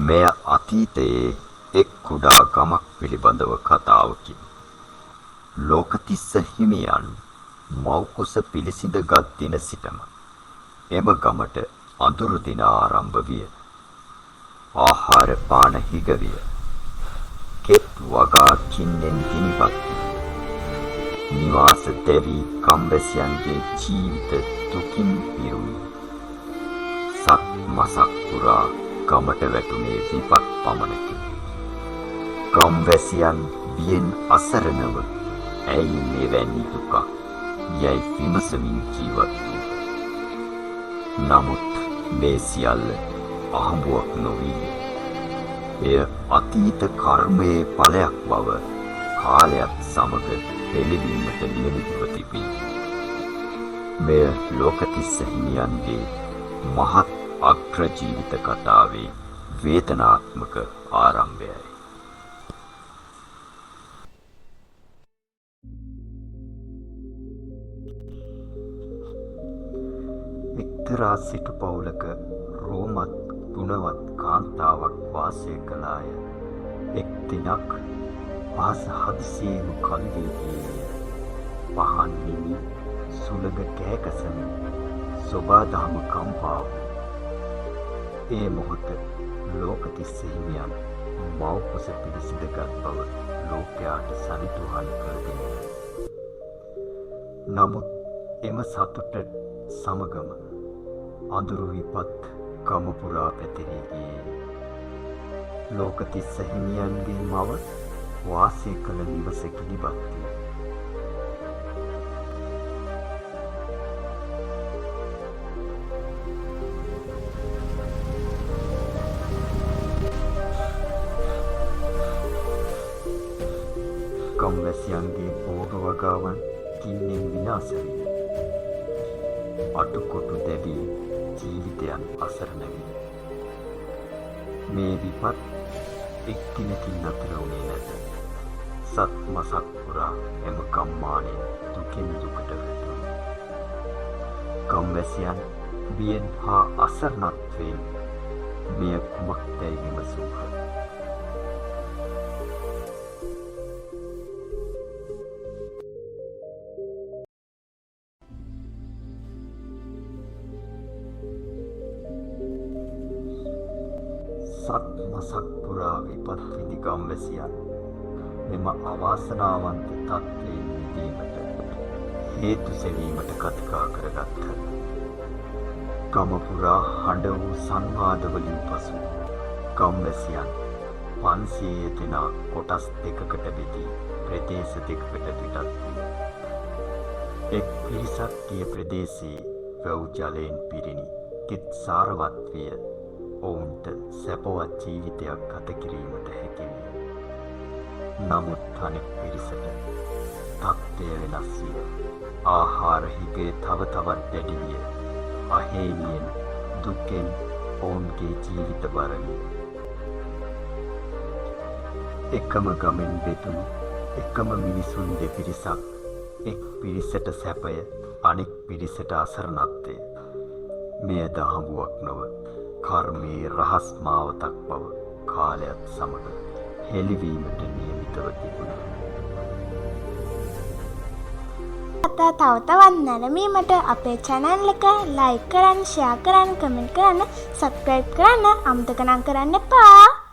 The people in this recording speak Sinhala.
මෙය අතීතයේ එක් කුඩා ගමක් පිළිබඳව කතාවකි. ලෝකතිස්ස හිමියන් මව්කුස පිළිසිඳ ගත් දින සිටම එම ගමට අඳුරු දින ආරම්භ විය. ආහාර පාන හිග විය. කෙත් වගා කින්නෙන් ගිනිපත් විය. නිවාස දැවී ගම්වැසියන්ගේ ජීවිත දුකින් පිරුණි. සත් මසක් පුරා ගමට වැටුණේ විපත් පමණකි. ගම්වැසියන් බියෙන් අසරණව ඇයි මෙවැනි දුකක් යැයි විමසමින් ජීවත් වූහ. නමුත් මේ සියල්ල අහඹුවක් නොවීය. එය අතීත කර්මයේ ඵලයක් බව කාලයත් සමග හෙළිවීමට නියමිතව තිබේ. මෙය ලෝකතිස්ස හිමියන්ගේ මහත් අග්‍ර ජීවිත කතාවේ වේදනාත්මක ආරම්භයයි. එක්තරා සිටු පවුලක රෝමත් ගුණවත් කාන්තාවක් වාසය කළාය. එක් දිනක් පහස හදිසියේම කළු වී ගියේය. පහන් නිවි සුළඟ කෑගසමින් සොබාදහම කම්පා වූ ඒ මොහොත ලෝකතිස්ස හිමියන් මව්කුස පිළිසිඳගත් බව ලෝකයාට සනිටුහන් කර දෙමිනි. නමුත් එම සතුට සමගම අඳුරු විපත් ගම පුරා පැතිරී ගියේය. ලෝකතිස්ස හිමියන්ගේ මව වාසය කළ නිවස ගිනිබත් විය. ගම්වැසියන්ගේ භෝග වගාවන් ගින්නෙන් විනාශ විය. අටුකොටු දැවී ජීවිතයන් අසරණ විය. මේ විපත් එක් දිනකින් නතර වුණේ නැත. සත් මසක් පුරා එම ගම්මානයෙන් දුකෙන් දුකට වැටුණි. ගම්වැසියන් බියෙන් හා අසරණත්වයෙන් මෙය කුමක්දැයි විමසූහ. සත් මසක් පුරා විපත් විඳි ගම්වැසියන් මෙම අවාසනාවන්ත තත්ත්වයෙන් මිදීමට හේතු සෙවීමට කතිකා කරගත්හ. ගම පුරා හඬ වූ සංවාද වලින් පසු ගම්වැසියන් 500 දෙනා කොටස් දෙකකට බෙදී ප්‍රදේශ දෙකකට පිටත් විය. එක් පිරිසක් ගිය ප්‍රදේශයේ වැව් ජලයෙන් පිරිණි කෙත් සාරවත් විය. ඔවුන්ට සැපවත් ජීවිතයක් ගත කිරීමට හැකි විය. නමුත් අනෙක් පිරිසට තත්ත්වය වෙනස් විය. ආහාර හිගය තව තවත් දැඩි විය. අහේනියෙන් දුකෙන් ඔවුන්ගේ ජීවිත බර විය. එකම ගමෙන් බෙදුණු එකම මිනිසුන් දෙපිරිසක් එක් පිරිසට සැපය අනෙක් පිරිසට අසරණත්වය. මෙය දහඹුවක් නොව කර්මයේ රහස් මාවතක් බව කාලයත් සමග හෙළිවීමට නියමිතව තිබුණි. කතා තව තවත් නැරඹීමට අපේ චැනල් එක ලයික් කරන්න, ෂෙයා කරන්න, කමෙන්ට් කරන්න, සබ්ස්ක්‍රයිබ් කරන්න අමතක නම් කරන්න එපා.